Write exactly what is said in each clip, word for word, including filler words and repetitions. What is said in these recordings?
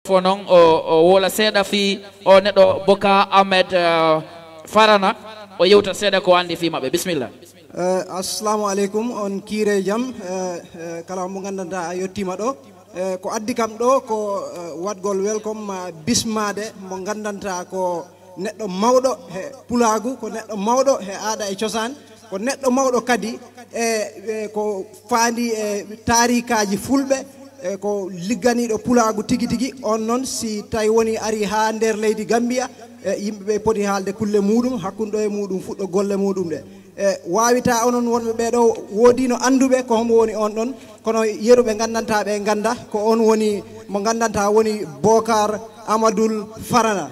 Ko noon o, o woola seeɗa fii o neɗɗo Boka Ahmed, eh, Farana, o yewta seeɗa ko anndi fii maɓɓe. Bisimilla. Eh, assalamu aleykum, on kiire jam, eh, eh, kala mo nganndantaa a yettiima ɗo. Eh, ko addi kam ɗo ko, eh, waɗgol welcome ma bismaade mo nganndantaa ko neɗɗo mawɗo he pulaagu, ko neɗɗo mawɗo he aada e cosaan, ko neɗɗo mawɗo kadi e, e ko faandi e taarikaaji fulɓe, e ko ligganiiɗo pulaagu tigi tigi. On noon, si tawi woni ari haa nder leydi Gambia, e yimɓe ɓe poti haalde kulle muuɗum, hakkunde ɗo e muuɗum, fuɗɗo golle muuɗum ɗe. E waawita onon wonɓe ɓee ɗo, woodiino annduɓe ko hombo woni on ɗon, kono yeru ɓe nganndantaa ɓe ngannda, ko on woni mo nganndantaa woni Bokar Amadul Farana.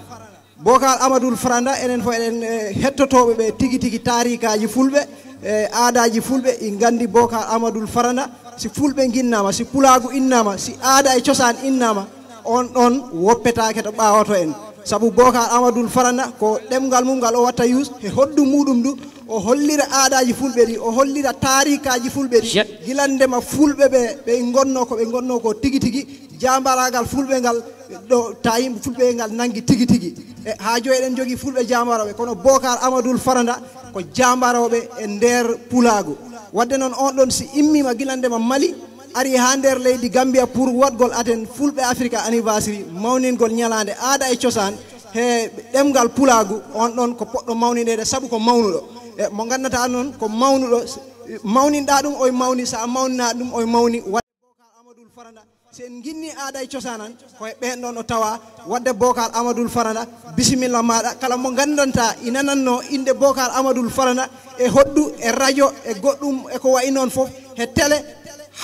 Bokar Amadul Faranda, enen fof eɗen, eh, hettotooɓe ɓe tigi tigi taarikaaji fulɓe, eh, aadaaji fulɓe, i nganndi Bokar Amadul Faranda. Si fulɓe nginnaama, si pulaagu innaama, si aada e cosaan innaama, on ɗon woppetaake to ɓaawoto en. Sabu Bokar Amadul Faranda ko ɗemngal mum ngal o watta use, he hoddu muuɗum ndu, o hollira aadaaji fulɓe ɗi, o hollira taarikaaji fulɓe ɗi, Jet. Gilande ma fulɓe ɓe, ɓe ngonnoo ko ɓe ngonnoo ko tigi tigi, jaambaraagal fulɓe ngal, ɗo ta yimɓe fulɓe ngal nanngi tigi tigi. E haa jooni eɗen njogii fulɓe jaambarooɓe, kono Bokar Amadul Faranda ko jaambarooɓe e nder pulaagu. Waɗde noon, on ɗon si immiima gilande ma Mali, ari haa nder leydi Gambia pour waɗgol aten fulɓe Africa anniversary, mawningol ñalaande aada e cosaan, he ɗemngal pulaagu, on ɗon ko poɗɗo mawninede sabu ko mawnuɗo. E mo nganndantaa noon ko mawnuɗo, mawninɗaa ɗum oye mawni, so a mawninaa ɗum oye mawni. Bokar Amadul Faranda, si en nginni aada e cosaan an, ko e ɓeen ɗon o tawa. Waɗde Bokar Amadul Faranda, bisimilla maaɗa. Kala mo nganndantaa i nanannoo innde Bokar Amadul Faranda e hoddu, e radio, e goɗɗum, e ko wayi noon fof, he télé,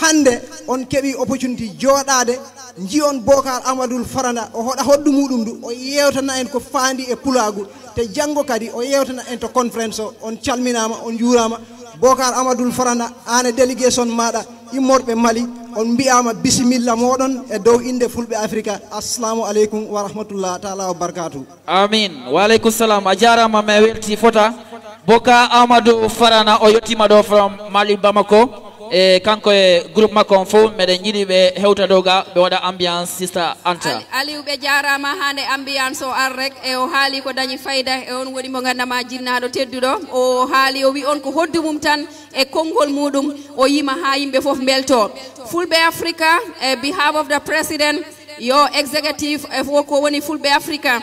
hannde on keɓii opportunité jooɗaade, njiyon Bokar Amadul Faranda, o hoɗa hoddu muuɗum ndu, o yeewtana en ko faandi e pulaagu, te janngo kadi o yeewtana en to conférence o. On calminaama, on njuuraama. Bokar Amadul Faranda, aan e délégation maaɗa immorɓe Mali, on mbiyaama bisimilla mooɗon e dow innde fulɓe Afrika. Assalamu aleykum wa rahmatullah taala wa barakaatu. Amin. Wa aleykum salam. A jaaraama, mi weltii fota. Boka Amadou Farana, o yettiima ɗo from Mali, Bamako. E kanko e groupe makko on fof, meɗen njiɗi ɓe hewta dow ga, ɓe waɗa ambiance, Sister Anta. Ali-, Aliou, ɓe jaaraama, haa nde ambiance o ar rek, e o haali ko dañi fayda, e on woni mo nganndanɗaa jinnaaɗo tedduɗo. O haali, o wi on ko hoddu mum tan e konngol muuɗum, o yima haa yimɓe fof mbeltoo. Fulɓe Africa, e behalf of the president, yo executive, e fof ko woni Fulɓe Africa.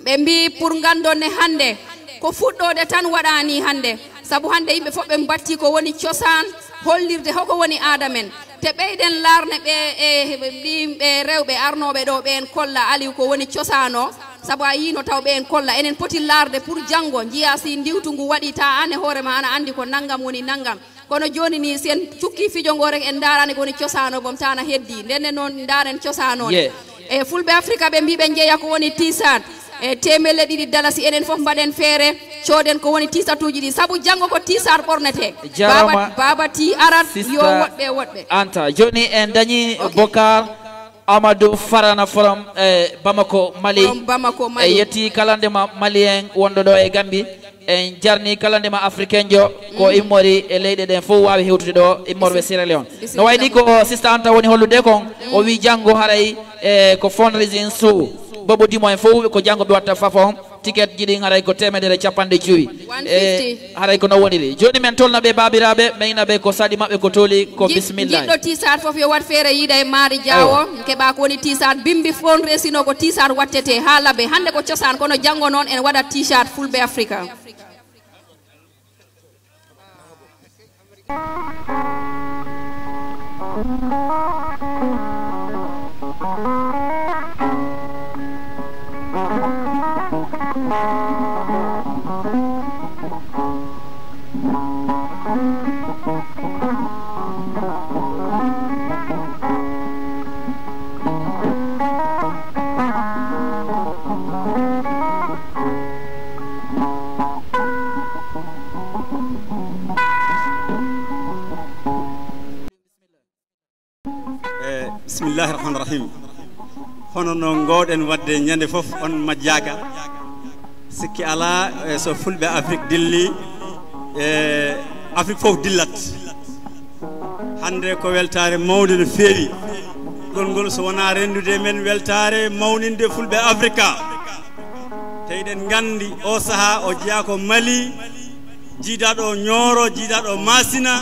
Ɓe mbii pour nganndon ne hannde, ko fuɗɗoode tan waɗaani hannde. Sabu hannde yimɓe fof ɓe mbattii ko woni cosaan, hollirde hoko woni aada men. Te ɓeyden laarne ɓe, e, ɓe, ɓe rewɓe arnooɓe ɗo, ɓeen kolla Aliou ko woni cosaan o. Sabu a yiino taw ɓeen kolla. Enen poti laarde pour janngo njiya si ndiwtu ngu waɗi, ta aan e hoore ma ana anndi ko nanngam woni nanngam. Kono jooni ni, si en cukki fijo ngo rek, en ndaarani ko woni cosaan o, bom tana heddi. Ndenne noon, ndaaren cosaan o. Yeah. E Fulɓe Afrika, ɓe mbii ɓe njeya ko woni T-shirt. E teemedde ɗiɗi dalasi, enen fof mbaɗen feere, cooden ko woni T-shirt uji ɗi. Sabu janngo ko T-shirt ɓornete. Jaaraama, Baaba, Baaba T arat, yo Sister woɗɓe, woɗɓe. Anta. Jooni en dañi Ok. Bokar Amadou Farana from, eh, Bamako, Mali. From Bamako, Mali. E yetti kala nde ma Malien wonɗo ɗo e Gambie. En jarni kala nde ma Africain jo, ko immori e leyɗe ɗen fof waawi hewtude ɗo, immorɓe Bisim-, Sierra Leone. Bisimilla. No wayni ko Sister Anta woni hollude kon, o wi janngo haray, eh, ko fundraising show. Bobo Dimo en fof ko janngo ɓe watta fafon. Ticket ji ɗin haray ko teemedere capanɗe jowi. One fifty. E, haray ko no woniri. Jooni men tolna ɓe baabiraaɓe, meyna ɓe ko saɗi maɓɓe ko tooli, ko Ji-, bismillah. Jiɗɗo T-shirt fof yo waɗ feere yiida e Maari Jaawo. Awa. Keɓa ko woni T-shirt bimbi fundraising o ko T-shirt wattete haa laaɓe. Hannde ko cosaan, kono janngo noon en waɗat T-shirt Fulɓe Afrika. Eh, bismillahi rahmani rahim. Hono no ngoowɗen waɗde ñande fof, on majjaaka. Sikki alaa, eh, so fulɓe Afrik dilli, eh, Afrik fof dillat. Hannde ko weltaare mawnde no feewi. Ngol ngol so wonaa renndude men weltaare mawninde Fulɓe Afrika. Te eɗen nganndi oo sahaa o jeyaa ko Mali, jiidaa ɗo Ñooro, jiidaa ɗo Maasina.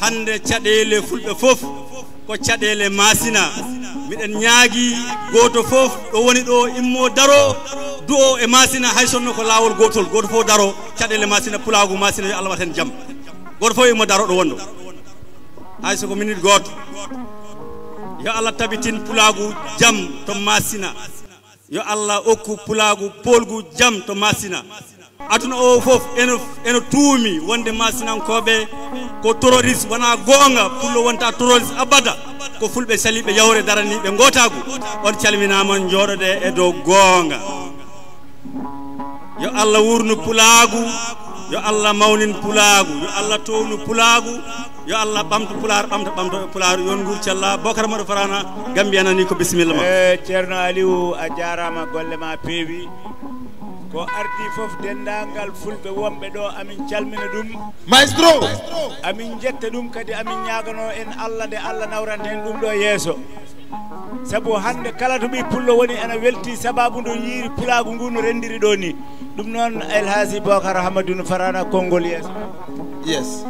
Hannde caɗeele Fulɓe fof ko caɗeele Maasina. Miɗen ñaagii gooto fof ɗo woni ɗo immoo daroo, du'oo e Maasina, hay sonno ko laawol gootol, gooto fof daroo, caɗeele Maasina, pulaagu Maasina, yo Allah wat heen jam. Gooto fof immoo daroo ɗo wonɗo. Hay so ko minute gooto. Yo Allah tabitin pulaagu jam to Maasina. Yo Allah okku pulaagu poolgu jam to Maasina. Aduna o fof eno, eno tuumi wonde Maasinankooɓe ko terroriste, wonaa goonga. Pullo wontaa terroriste abada. Ko Fulɓe saliiɓe yawre daraniiɓe ngootaagu. On calminaama, njooɗoɗe e dow goonga. Yo Allah wuurnu pulaagu, yo Allah mawnin pulaagu, yo Allah toownu pulaagu, yo Allah ɓamtu Pulaar, ɓamta, ɓamto e Pulaar, yon nguur cella. Bokar Mado Farana, Gambia nani ko bisimilla ma. Eh, Ceerno Aliou, a jaaraama, golle ma peewi. Ko ardi fof, denndaangal Fulɓe wonɓe ɗo, amin calmina ɗum. Maestro! Amin njetta ɗum kadi, amin ñaaganoo en Allah nde Allah nawranta en ɗum ɗo yeeso. Sabu hannde kala to ɓii pullo woni ena weltii sababu nde yiiri pulaagu ngu no renndiri ɗo ni. Ɗum noon, El Hadji Bokar Hamadou no Farana konngol yeeso. Yes.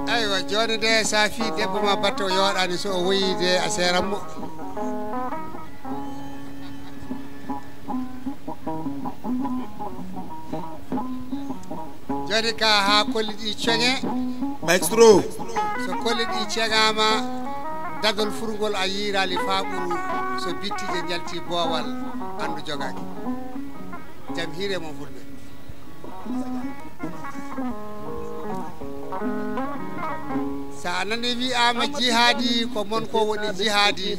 Aywa, jooni de, so a fii debbo ma batte o yooɗaani, so o woyii de, a seeran mo. Jooni ka haa kolli ɗi coŋe. Maestro. So kolli ɗi ceŋaama, dadol furngol a yiiraali faa ɓuru. So bittiije njalti boowal, anndu jogaaki. Jam hiire mon Fulɓe. So a nani wiyaama jihaadi, ko mon ko woni jihaadi.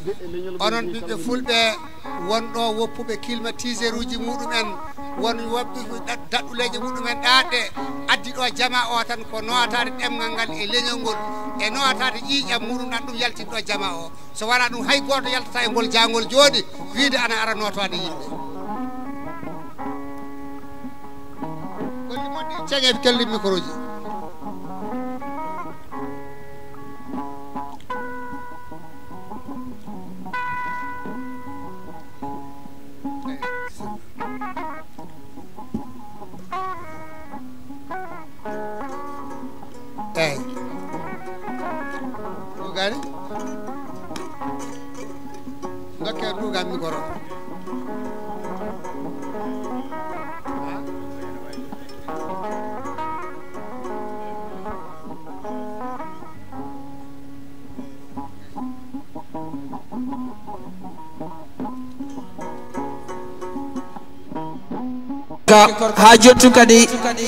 Onon ɓiɓɓe Fulɓe, won ɗo woppuɓe climatiseur uji muɗumen, won woɓɓe ɗa-, daɗɗuleeje muɗumen ɗaɗɗe, addi ɗo jama o tan ko nootaade ɗemngal ngal e leñol ngol, e nootaade ƴiiƴam muɗum ɗan, ɗum yaltin ɗo jama o. So wonaa ɗum, hay gooto yaltata e ngol jaangol jooɗi, wiide ana ara nootaade yimɓe. Kolli mon ɗi ceŋe, kelli micro ji. Eeyi. Ɗugaani? Ndokkee ɗuga micro. Ka, haa jooni tun kadi,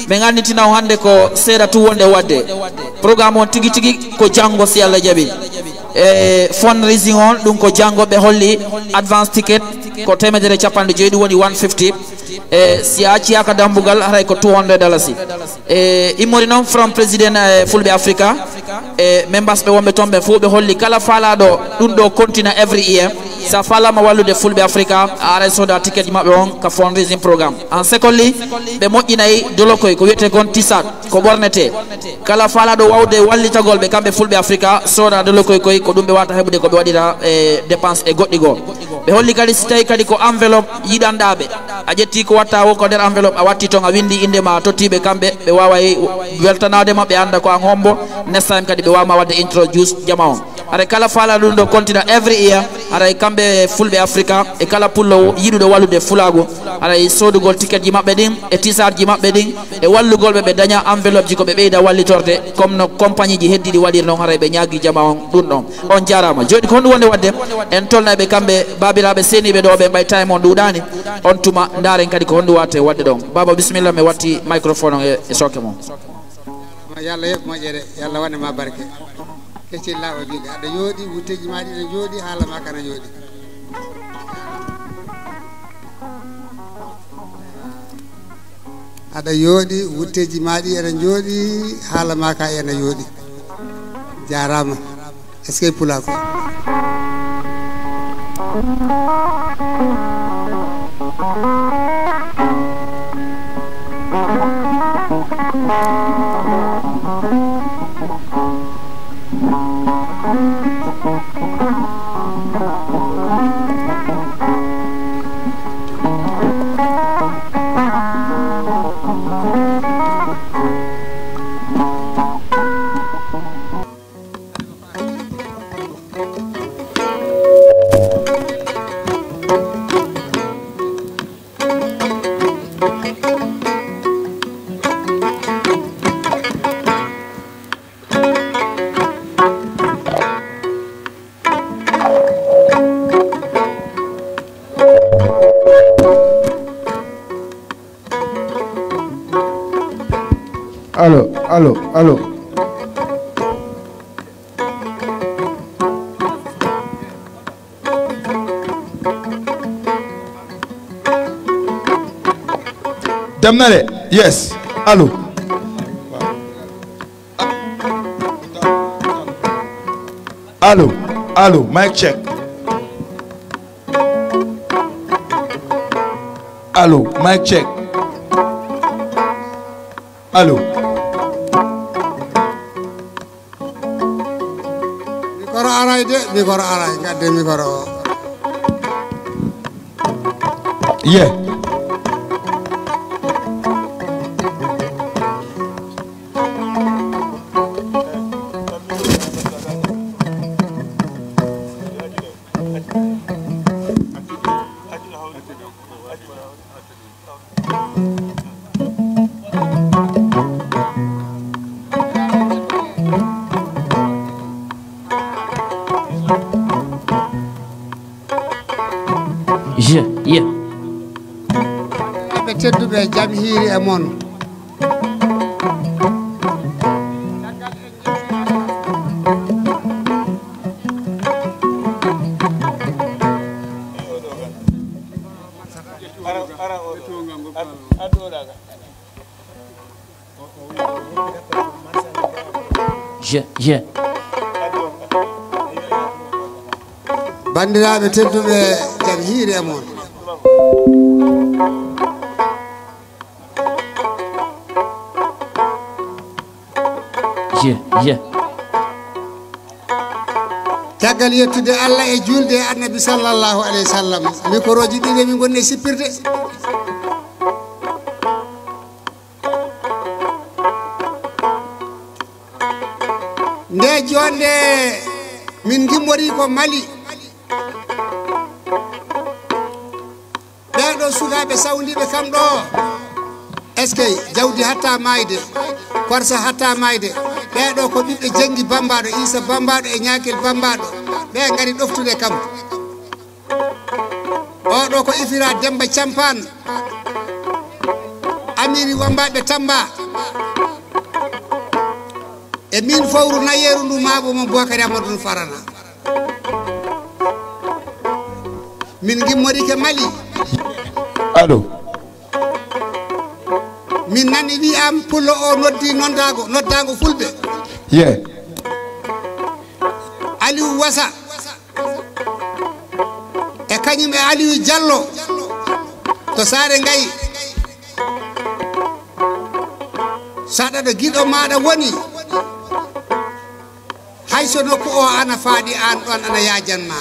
min annitina on hannde ko seeɗa tun wonde waɗde. Programme on tigi tigi ko janngo, si Allah jaɓi. E fundraising on, ɗum ko janngo ɓe holli advance ticket ko teemedere e capanɗe joyi, ɗum woni one fifty. E si a acciyaaka dammbugal, haray ko two hundred dalasi. E immori noon from président, e Fulɓe Afrika, e members ɓe wonɓe toon ɓe fof, ɓe holli kala faalaaɗo ɗum ɗo continue every year. So a faalaama wallude Fulɓe Afrika, a aray sooda ticket ji maɓɓe on ka fundraising programme. En secondly, ɓe moƴƴinay dolokoy ko wiyetee kon t-shirt, ko ɓornetee. Kala faalaaɗo waawde wallitagol ɓe kamɓe Fulɓe Afrika, sooda dolokoy koy, ko ɗum ɓe waawata heɓude ko ɓe waɗira e dépense e goɗɗi goo. Ɓe holli kadi si tawii kadi ko enveloppe yiɗanɗaa ɓe, a ƴettii ko watta woo ko nder enveloppe, a watti toon, a winndi innde ma, a tottii ɓe kamɓe, ɓe waaway weltanaade ma, ɓe annda ko an hombo, next time kadi ɓe waawa ma waɗde introduce jama on. Haray kala faalaaɗo ɗum ɗo continue every year, haray kamɓe Fulɓe Afrika e kala pullo yiɗuɗo wallude Fulaagu, haray soodugol ticket ji maɓɓe ɗin e t-shirt ji maɓɓe ɗin e wallugol ɓe, ɓe daña enveloppe ji ko ɓe ɓeyda wallitorde, comme no compagnie ji heddiiɗi waɗiri noon, haray ɓe ñaagii jama on ɗum ɗon. On jaaraama. Jooni ko honɗum wonde waɗde? En tolnay ɓe kamɓe baabiraaɓe seeniiɓe ɗo, ɓe mbay time on ɗuuɗaani. On tuma ndaaren kadi ko honɗum waawetee waɗde ɗon. Baaba, bisimilla, mi watti microphone on e, e sooke mon. Yo Allah yoɓ moƴƴere, yo Allah waɗan ma barke. Keccel laaɓa juuɗe. Aɗa yooɗi, wutteeji ma ɗi ene njooɗi, haala ma ka ene njooɗi. Aɗa yooɗi, wutteeji ma ɗi ene njooɗi, haala ma ka ene njooɗi. Jaaraama. Est-ce que Pulaar ko? Allo, allo. Damnale, yes. Allo. Allo, allo, mic check. Allo, mic check. Allo. Micro aray de, micro aray, gadde micro o. Yeah. Je, yeah. Ɓe tedduɓe, jam hiiri e mon. Je, je. Banndiraaɓe tedduɓe, jam hiiri e mon. Je, je. Caggal yettude Allah e juulde e Annabi sallallahu alayhi wa sallam, mikorooji ɗiɗi min ngoni e sippirde. Nde joonde min ngimmori ko Mali. Ɓee ɗoo sukaaɓe sawndiiɓe kam ɗoo, eskey, Jawdi hatta maayde, Korsa hatta maayde. Ɓee ɗoo ko ɓiɓɓe Jenngi Bammbaaɗo, Iisa Bammbaaɗo e Ñaakil Bammbaaɗo. Ɓee ngari ɗoftude kam. Oo ɗoo ko Ifira Demmba Campaan, Amiiri Wammbaaɓe Tammba. E miin fowru nayeeru ndu maabo mo Bookari Amadou Farana. Min ngimmorike Mali. Allo. Min nani wi'am pullo o noddi noddaango, noddaango fulɓe. Ye. Aliou Wasa. E kañum e Aliou Diallo to Saare Ngayi. Saɗa ɗo giɗo maaɗa woni, hay so nokku o ana faaɗi, aan ɗoon ana yaajan ma.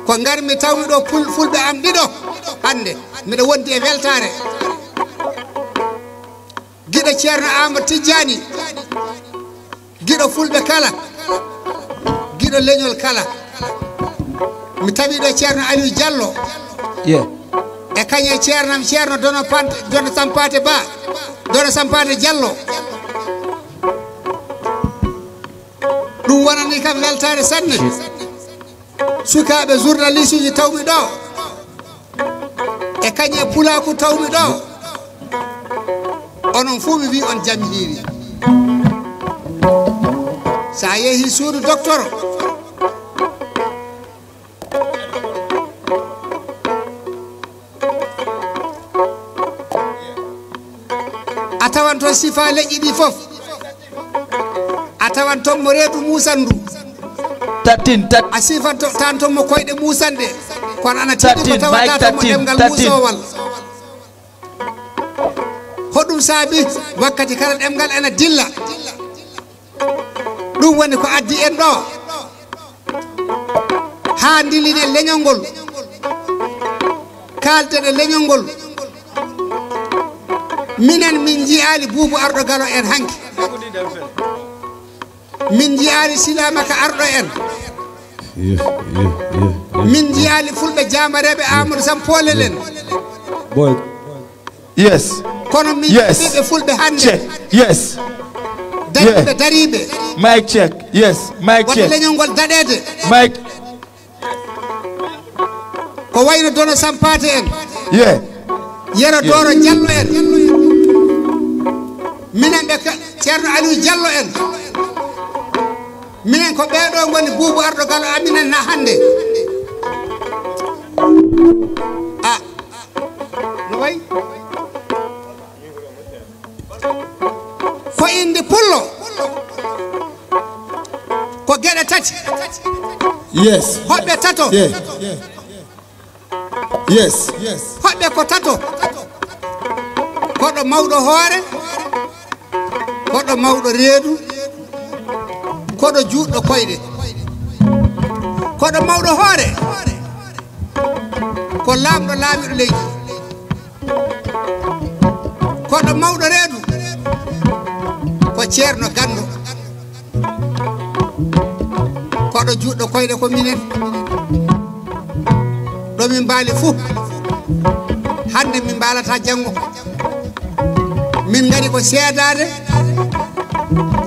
Ko ngarmi tawmi ɗo pul-, fulɓe am ɗiɗo hannde, miɗo wondi e weltaare. Giɗo Ceerno Aamadu Tijjaani, giɗo fulɓe kala, giɗo leñol kala. Mi tawi ɗo Ceerno Aliou Diallo. Ye. E kañe ceernam Ceerno Dono Pant-, Dono Sampaate Ba, Dono Sampaate Diallo. Ɗum wonani kam weltaare sanne. Sukaaɓe journaliste uji tawmi ɗo, e kañe pulaaku tawmi ɗo, onon fof mi wi on jam hiiri. Sa yeehi suudu docteur, a tawan toon sifa leƴƴi ɗi fof. A tawan toon mo reedu muusan ndu. Tattin, tat- A sifan to-, tan toon mo koyɗe muusan ɗe. Kono ana tiiɗi mo Tattin, tawata Mike, toon mo tattin, ɗemngal tattin. Muusowal. Hoɗum saabi wakkati kala ɗemngal ena dilla. Ɗum woni ko addi en ɗo. Haa ndillinen leñol ngol, kaalden e leñol ngol. Minen min njiyaali Buubu Arɗo Galo en hanki. Min njiyaali Silaamaka Arɗo en. Min njiyaali Fulɓe jaamareeɓe Amadou Sam Poolel en. Boy. Yes. Kono min Yes. Ɓiɓɓe Fulɓe hannde. Check. Yes. Dariiɓe, Yeah. Dariiɓe. Mic check. Yes. Mic Wata check. Leñol ngol daɗeede. Mic. Ko wayno Dono Sampaate en. Yeah. Yero Yeah. Dooro Jallo en. Minen ɓe ka-, Ceerno Aliou Diallo en. Minen ko ɓee ɗoo ngoni buubu arɗo galo amen na hannde. A, no wayi? Ko inde pullo ko geɗe tati. Yes. Hoɓɓe tato. Yes. Yes. Hoɓɓe ko tato. Koɗo mawɗo hoore, koɗo mawɗo reedu, koɗo juutɗo koyɗe. Koɗo mawɗo hoore ko laamɗo, laamiiɗo leydi. Koɗo mawɗo reedu ko ceerno ganndo. Koɗo juutɗo koyɗe ko minen. Ɗo min mbaali fuu, hannde min mbaalataa janngo. Min ngari ko seedaade,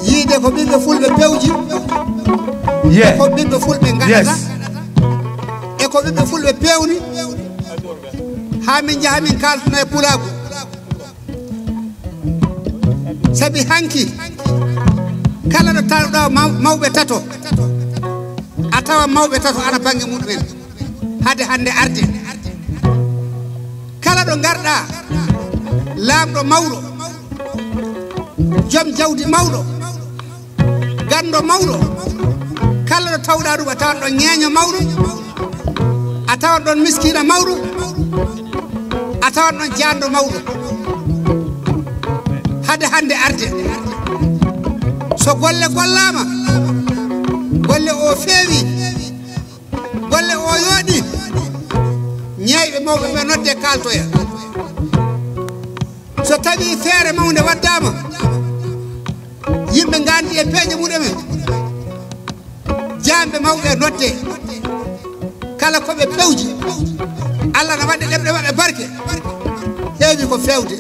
yiide ko ɓiɓɓe fulɓe pewji, yes, e ko ɓiɓɓe fulɓe ngaɗata, yes, e ko ɓiɓɓe fulɓe pewni, haa min njaha min kaaltana e pulaagu. Sabi hanki, kala ɗo tawɗaa maw-, mawɓe tato, a tawa mawɓe tato ana bannge muɗumen, hade hannde arde. Kala ɗo ngarɗaa, laamɗo mawɗo, jom jawdi mawɗo, ganndo mawɗo, kala ɗo tawɗaa ɗum, a tawan ɗon ñeeño mawɗo, a tawan ɗon miskiina mawɗo, a tawan ɗon jaanndo mawɗo. Hade hannde arde, so golle gollaama, golle o feewi, golle o yooɗi, ñeeyɓe mawɓe ɓe nodde kaaltoya. So tawii feere mawnde waddaama, yimɓe ngaandi e peeje muɗumen, jaamɓe mawɓe nodde, kala ko ɓe pewji, Allah na waɗa ɗemɗe maɓɓe barke, heewi ko feewde.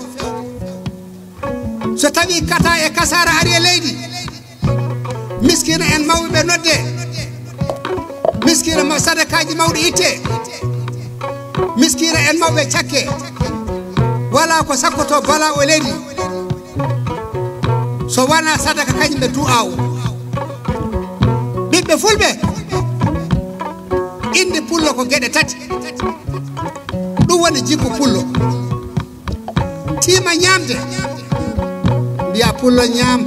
So tawii kata e kasaara ari e leydi, miskiina en mawɓe ɓe nodde, miskiina ma-, sadakaaji mawɗi itte, miskiina en mawɓe cakke, wala ko sakkoto bala o leydi, so wona sadaka kañum ɓe du'aawu. Ɓiɓɓe fulɓe, inde pullo ko geɗe tati. Ɗum woni jikku pullo. Tiima ñaamde, mbiya pullo ñaam.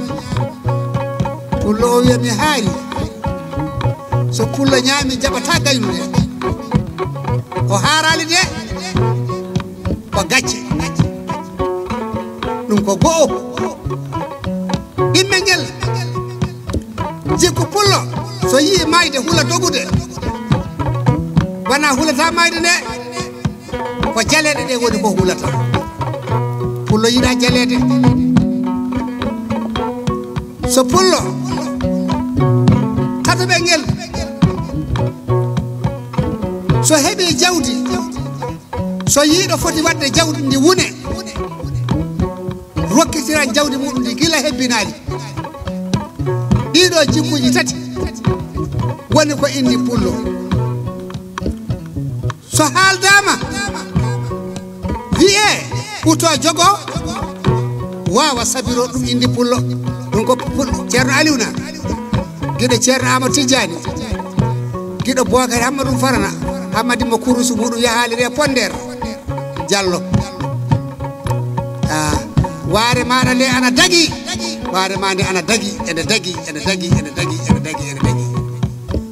Pullo o wiya mi haari. So pullo ñaami, jaɓata gaynude. O haaraali de, ko gacce. Ɗum ko go'o. Ɗimmel ngel, jikku pullo, so yii mayde, hula dogude. Wona hulata mayde nde, ko jaleeɗe ɗe woni ko hulata. Pullo yiɗa jaleede. So pullo, tataɓel ngel, so heɓi jawdi, so yii ɗo foti waɗde jawdi ndi wune, rokkitiran jawdi muɗum ndi gila hebbinaali. Ɗiɗo jikkuuji tati woni ko inde pullo. So haaldaama, wiyee huto jogo, waawa sabiro, ɗum inde pullo. Ɗum ko pullo Ceerno Aliw na, giɗo Ceerno Amadou Tidiani, giɗo Bookari Hammadou Farana, Hammadi mo kurusu muɗum yahaali e Ponder. Jallo. Ah, waare maaɗa nde ana dagi. Waare ma nde ana dagi, ene dagi, ene dagi, ene dagi, ene dagi, ene dagi.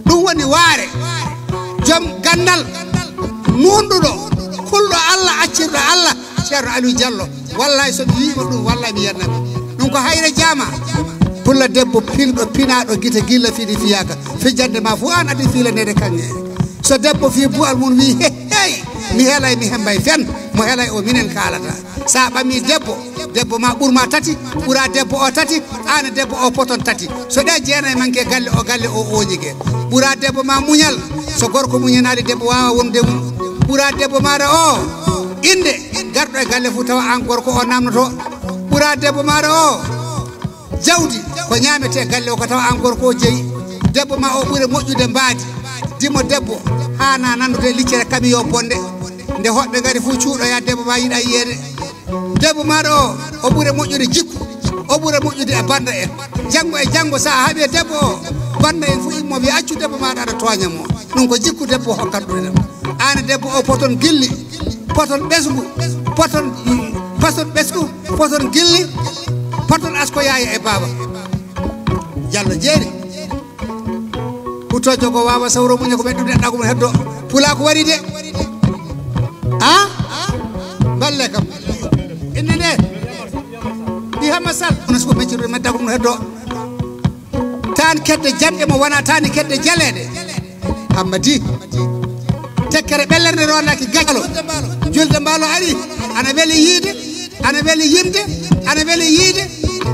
Ɗum woni waare. Jom ganndal, nuunɗuɗo, kulɗo Allah, accirɗo Allah, Ceerno Aliou Diallo. Wallahi, so mi wiima ɗum, wallahi mi yennami. Ɗum ko Hayre Jaama. Pulla debbo pinɗo, pinaaɗo gite gilla fiɗi fiyaka. Fijande ma fu an adi fiilanede kaŋŋe. So debbo fii bu'al mum wi, "He, hey, mi helay, mi hembay fen, mo helay o minen kaalata." Sa ɓami debbo, debbo ma ɓur ma tati, ɓura debbo o tati, an debbo o poton tati. So ɗe jeenay manke galle o, galle o oñige. Ɓura debbo ma muñal, so gorko muñanaali debbo wawa wonde mum. Ɓura debbo maɗa o, inde, garɗo e galle fu tawa an gorko o namnoto. Ɓura debbo maɗa o, jawdi ko ñaamete galle o, ko tawa an gorko o jeyi. Debbo ma o ɓure moƴƴude mbaadi. Dimo debbo haana nandude liccere kamiyo bonde. Nde hoɓɓe ngari fu cuuɗoya, debbo ma yiɗa yiyeede. Debbo maɗa o, o ɓure moƴƴude jikku. O ɓura moƴƴude e bannda en. Janngo e janngo, so a haɓii debbo o, bannda en fof immo wiya, "Accu debbo maaɗa aɗa tooña mo." Ɗum ko jikku debbo o hokkata ɗum en. Aan e debbo o, poton gilli, poton ɓesngu, poton, poton ɓesngu, poton gilli, poton asko yaaya e baaba. Jallo jeeri. Huttoojo ko waawa sawro muña ko ɓe ɗum neɗɗa ko mo heddo. Pulaaku wari de. Ha? Balle kam. Inne ne. Ɗi Hamma Sall. Kono so ko meccirɗo medda ko mo heddo. Taan kedde janɗe mo wona taani kedde jaleeɗe. Hammadi. Tekkere ɓellere nde ronaki gajalo. Julde mbaalo ari. Ana weli yiide. Ana weli yimde, ana weli yiide,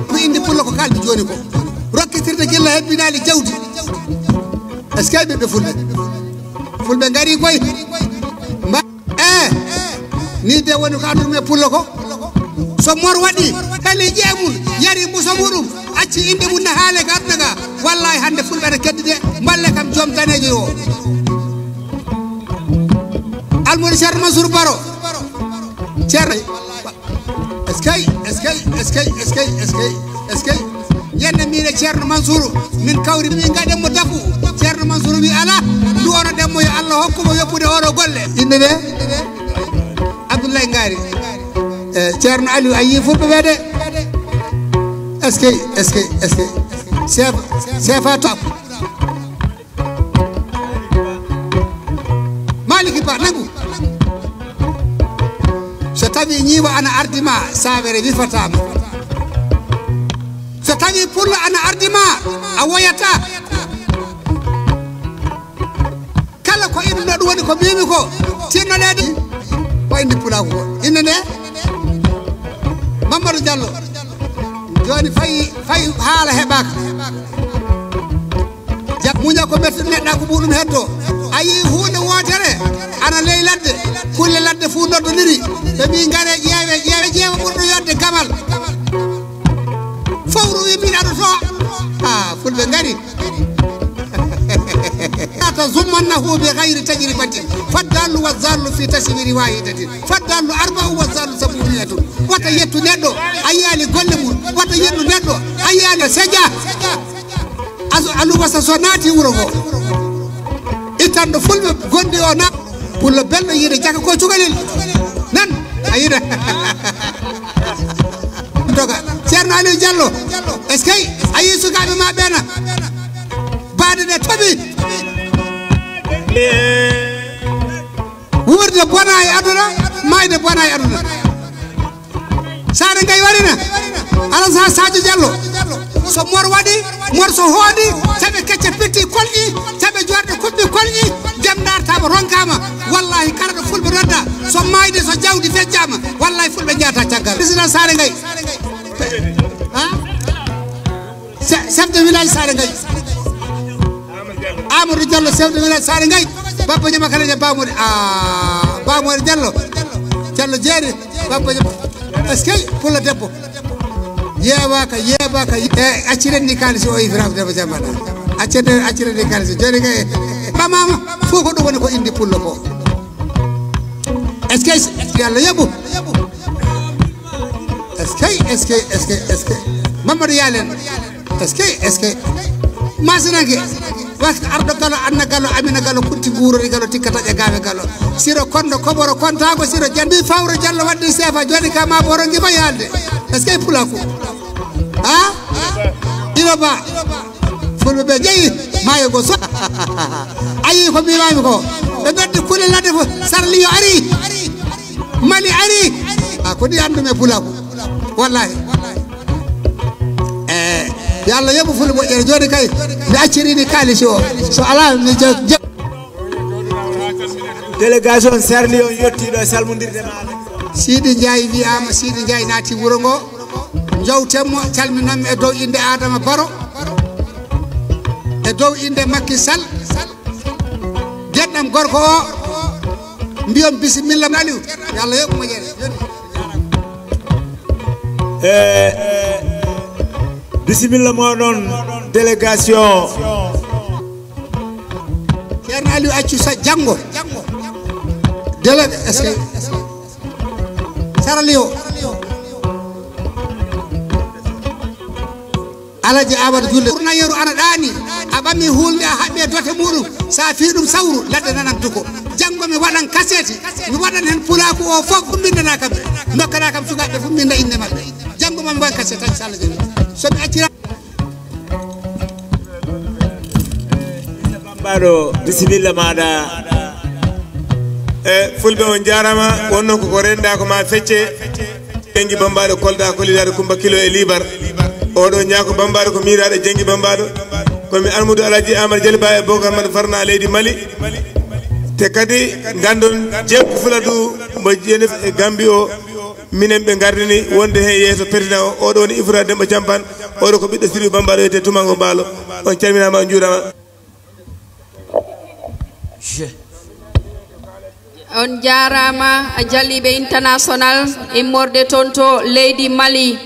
ko indi pullo ko kaldi jooni ko. Rokkitirde gilla hebbinaali jawdi. Est-ce que ɓiɓɓe fulɓe? Fulɓe ngari koy. Mba, eh, ni de woni ko adduɗum e pullo ko. So mor waɗi, heli ƴee mum, yari mbuso muɗum, acci inde mum na haale ka aduna ka. Wallahi hannde fulɓe aɗa keddi de, mballe kam joom daneejo o. Almori Ceerno Mansour Baro. Ceerno. Eskay, eskay, eskay, eskay, eskay, eskay. Yenne miine Ceerno Mansour, min kawri, min ngaɗen mo dafu. Ceerno Mansour wi ala, duwono ɗen mo yo Allah hokku mo yoppude oɗo golle. Inde de? Abdoulaye Ngari. Eh, Ceerno Aliou, a yii fulɓe ɓe de? Eskay, eskay, eskay. Chef, chef a top. Maliki Ba, nangu. So tawi ñiiwa ana ardi ma, saawere wifata ma. So tawi pullo ana ardi ma, a woyata. Kala ko ina ɗo ɗum woni ko mbimi ko, tinnoɗeede. Ko indi pulaaku ko. Inde nde? Mamadou Diallo. Jooni fayi, fayi haala heɓaaka. Jam muña ko ɓe neɗɗa ko muɗum heddo. A yii huunde wootere ana ley ladde. Kulle ladde fuu noddondiri. Ɓe mbi ngare ƴeewe, ƴeewe, ƴeewe ɓurɗo yodde gamal. Fowru wi min aɗa to. Ha, fulɓe ngari. La tazummannahu bi ghayri tajribatin. Faddallu wa zallu fi taswiri wahidatin. Faddallu arba'u wa zallu sab'umiyatun. Wata yettu neɗɗo. A yiyaali golle mum. Wata yettu neɗɗo. A yiyaali seja. Asu alubasa so naati wuro ngo, ittanɗo fulɓe gonɗi o na pullo belɗo yiide jaka ko cukalel nan a yiida. Doga Ceerno Aliou Diallo, est-ce que a yii sukaaɓe ma ɓeena baade ɗe toɓi? Wuurde bona e aduna, mayde bona e aduna. Saare Ngay warina. Alasan Sadio Diallo. So mor waɗi, mor so hooɗi, taɓe kecce pitti kolƴi, taɓe joorɗe kuɓɓi kolƴi, dem dartama ronkama. Wallahi kala ɗo fulɓe nodda, so mayde, so jawdi feccama, wallahi fulɓe jeyata caggal. Président Saare Ngay. Ha? Chef de village Saare Ngay. Amadou Diallo, chef de village Saare Ngay. Babba Ñama kala ña Bamori. Ah, Bamori Diallo. Diallo jeeri. Babba Ñama. Est-ce que pullo debbo? Yeewaka, yeewaka. E acciren ni kaalisi o Ibrahima Debbo Jamana. Acciren, acciren ni kaalisi. Jooni kay. Bamama. Fof ko ɗum woni ko indi pullo ko. Est-ce que Yalla yoɓu? Est-ce que, est-ce que, est-ce que, est-ce que? Mamadou Yalen. Est-ce que, est-ce que? Masinanke. Wasta arɗo galo, anna galo, amina galo, kunti guurori galo, tikka taƴa gaawe galo. Siro kondo, koboro, kontago, siro jan. Mbi fawro jallo wadde sefa, joni ka ma boro ngi ma yalde. Est-ce que pulaku? Ha? Ino ba. Fulɓe ɓe jeyi maayo ngo so. Ayi ko mbimami ko. Ɓe noddi kule ladde fof. Sarliyo ari. Mali ari. A ko ɗi anndumi e pulaku. Wallahi. Eh, yo Allah yoɓu fulɓe moƴƴere. Joni kay, mi accirini kaalisi o. So ala, mi je-, je- Délégation Sarliyo on yettiiɗo e salmondirde ma. Sidi Ndiaye wiyama, Sidi Ndiaye naati wuro ngo. Jowten mo, calminan mo e dow innde Adama Baro, e dow innde Macky Sall. Geɗɗam gorko o, mbiyon bisimilla Aliou. Yo Allah yoɓ moƴƴere. E bisimilla moɗon, délégation. Ceerno Aliou accu sa janngo. Délé-, est-ce que Sarali o. Alaji Amadou Julle, ɓurna yeru ana ɗaani, a ɓami hulde a haɓɓe dote muɗum, sa fi ɗum sawru, ladde nanan duko. Janngo mi waɗan kaseti, mi waɗan hen pulaaku o fof, ɗum mbindana kam, dokkana kam sukaaɓe fof mbinda innde maɓɓe. Janngo ma mi waɗan kaseti, inchallah. So mi accira. Bambaɗo, bisimilla maɗa. E fulɓe on jarama, wonno ko ko renda ko ma fecce. Jengi Bambaɗo Kolda, Kolidaɗo Kumba Kilo e Libar. Oɗo ñaako Bambaɗo ko miiraɗo Jengi Bambaɗo. Ko mi Almudu Alaji Amar Jaliba e Bokar Man Farna leydi Mali. Te kadi gandon jebbu Fuladu mo Jenef e Gambi o. Minen ɓe gardini wonde hen yeeso président o. Oɗo woni Ifra Demba Campan. Oɗo ko ɓiɗɗo Siri Bambaɗo wiyete Tumango Balo. On calminama, on juurama. On jaaraama, a jalliiɓe international immorde toon to leydi Mali.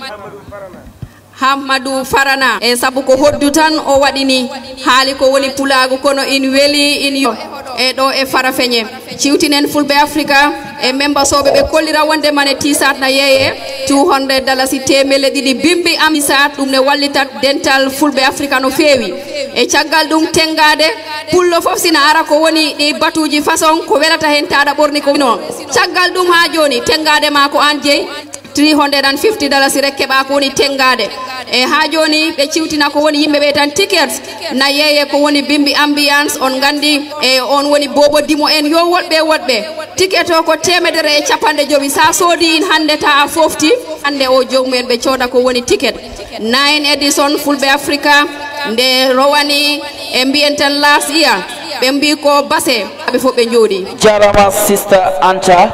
Hammadou Farana, e sabu ko hoddu tan o waɗi ni, haali ko woni pulaagu, kono in weli, in yo e ɗo e Farafeñe. Ciwtinen Fulɓe Afrika e membasooɓe ɓe kollira wonde mane T-shirt na yeeye two hundred dalasi, teemedde ɗiɗi bimbi am T-shirt, ɗum ne wallitat dental Fulɓe Afrika no feewi. E caggal ɗum, tenngaade, pullo fof sina ara ko woni ɗi batuuji façon ko welata heen, taɗa ɓorni ko wino. Caggal ɗum haa jooni, tenngaade ma ko aan jeyi, three hundred and fifty dalasi rek keɓa ko woni tenngaade. E haa jooni ɓe ciwtina ko woni yimɓe ɓe tan ticket na yeeye ko woni bimbi ambiance, on nganndi, e on woni bobo dimo en yo woɗɓe woɗɓe. Ticket o ko teemedere e capanɗe jowi, sa soodi in hannde ta a foofti, hannde o joomum en ɓe cooda ko woni ticket. Nine edition Fulɓe Afrika nde rowani e mbiyen tan last year, ɓe mbi ko base, ɓe fof ɓe jooɗi. Jarama sister Anta.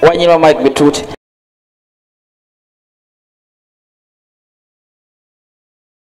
Waññino mic ɓe tuuti.